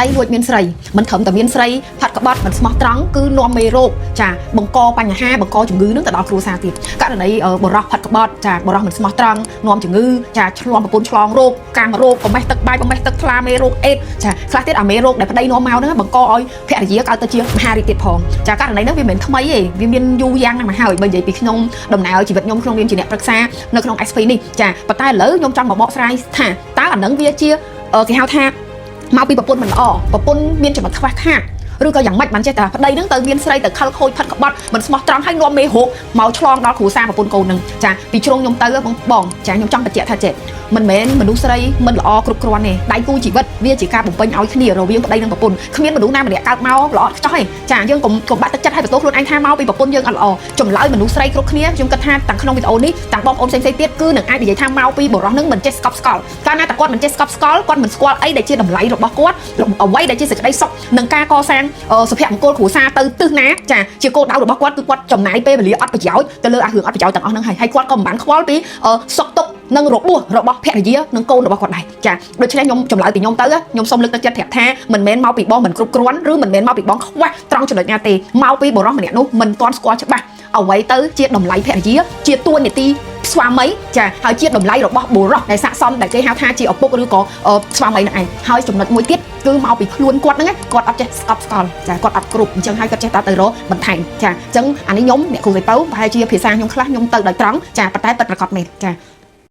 ប្តីលួចមានស្រីមិនត្រឹមតែមានស្រីផាត់ក្បត់មិនស្មោះត្រង់គឺនាំមេរោគចាបង្កបញ្ហាបង្កជំងឺនឹងទៅដល់គ្រួសារទៀតករណីបុរសផាត់ក្បត់ចាបុរសមិនស្មោះត្រង់នាំជំងឺចាឆ្លងប្រពន្ធឆ្លងរោគកាមរោគប្រមេះទឹកបាយប្រមេះទឹកថ្លាមេរោគអេដចាខ្លះទៀតអាមេរោគដែលប្តីនាំមកហ្នឹងបង្កឲ្យភរិយាកើតទៅជាមហារីកទៀតផងចាករណីហ្នឹងវាមិនមែនថ្មីទេវាមានយូរយ៉ាងណាស់មកហើយបើនិយាយពីក្នុងដំណើរជីវិតខ្ញុំក្នុងនាមជាអ្នកប្រឹក្សានៅក្នុង SP នេះចាប៉ុន្តែឥឡូវខ្ញុំចង់មកបកស្រាយថាតើអាហ្នឹងវាជាគេហៅថា មកពីប្រពន្ធមិនល្អប្រពន្ធមានចំណុចខ្វះខាតឬក៏យ៉ាងម៉េចបានចេះតែប្តីហ្នឹងទៅមានស្រីទៅខិលខូចផិតក្បត់មិនស្មោះត្រង់ហើយនាំមេរោគមកឆ្លងដល់គ្រួសារប្រពន្ធកូនហ្នឹងចាពីជ្រុងខ្ញុំទៅបងបងចាខ្ញុំចង់បញ្ជាក់ថាចេះមិនមែនមនុស្សស្រីមិនល្អគ្រប់គ្រាន់ទេដៃគូជីវិតវាជាការបំពេញឲ្យគ្នារវាងប្តីនិងប្រពន្ធគ្មានមនុស្សណាម្នាក់កើតមកល្អឥតខ្ចោះទេចាយើងកុំកុំបាក់ទឹកចិត្តឲ្យបន្ទោសខ្លួនឯងថាមកពីប្រពន្ធយើងអត់ល្អចម្លើយមនុស្សស្រីគ្រប់គ្នាខ្ញុំគិតថាទាំងក្នុងវីដេអូនេះទាំងបងប្អូនផ្សេងៗទៀតគឺនឹងអាចនិយាយថាមកពីបុរសនឹងមិនចេះស្កប់ស្កល់កាលណាតែគាត់មិនចេះស្កប់ស្កល់គាត់មិនស្គាល់អីដែលជាតម្លៃរបស់គាត់អ្វីដែលជាសេចក្តីសុខនិងការកសាងសុភមង្គលគ្រួសារទៅទិសណាចាជាគោលដៅរបស់គាត់គឺគាត់ចំណាយពេលវេលាអត់ប្រយោជន៍ទៅលើអារឿងអត់ប្រយោជន៍ទាំងអស់ហ្នឹងហើយហើយគាត់ក៏មិនបានខ្វល់ពីសុខទុក្ខនិងរបួសរបស់ភរិយានិងកូនរបស់គាត់ដែរចាដូច្នេះខ្ញុំចម្លើយពីខ្ញុំទៅខ្ញុំសូមលើកទឹកចិត្តប្រាប់ថាមិនមែនមកពីបងមិនគ្រប់គ្រាន់ឬមិនមែនមកពីបងខ្វះត្រង់ចំណុចណាទេមកពីបុរសម្នាក់នោះមិនទាន់ស្គាល់ច្បាស់អ្វីទៅជាតម្លៃភរិយាជាតួនាទីស្វាមីចាហើយជាតម្លៃរបស់បុរសដែលស័ក្តិសមដែលគេហៅថាជាឪពុកឬក៏ស្វាមីនឹងឯងហើយចំណុចមួយទៀតគឺមកពីខ្លួនគាត់ហ្នឹងគាត់អត់ចេះស្កប់ស្កល់ចាគាត់អត់គ្រប់អញ្ចឹងហើយគាត់ចេះតែទៅរកបន្ថែមចាអញ្ចឹងអានេះខ្ញុំអ្នកគ្រូសៃពៅប្រហែលជាភាសាខ្ញុំខ្លះខ្ញុំទៅដោយត្រង់ចាប៉ុន្តែពិតប្រាកដមែនចា។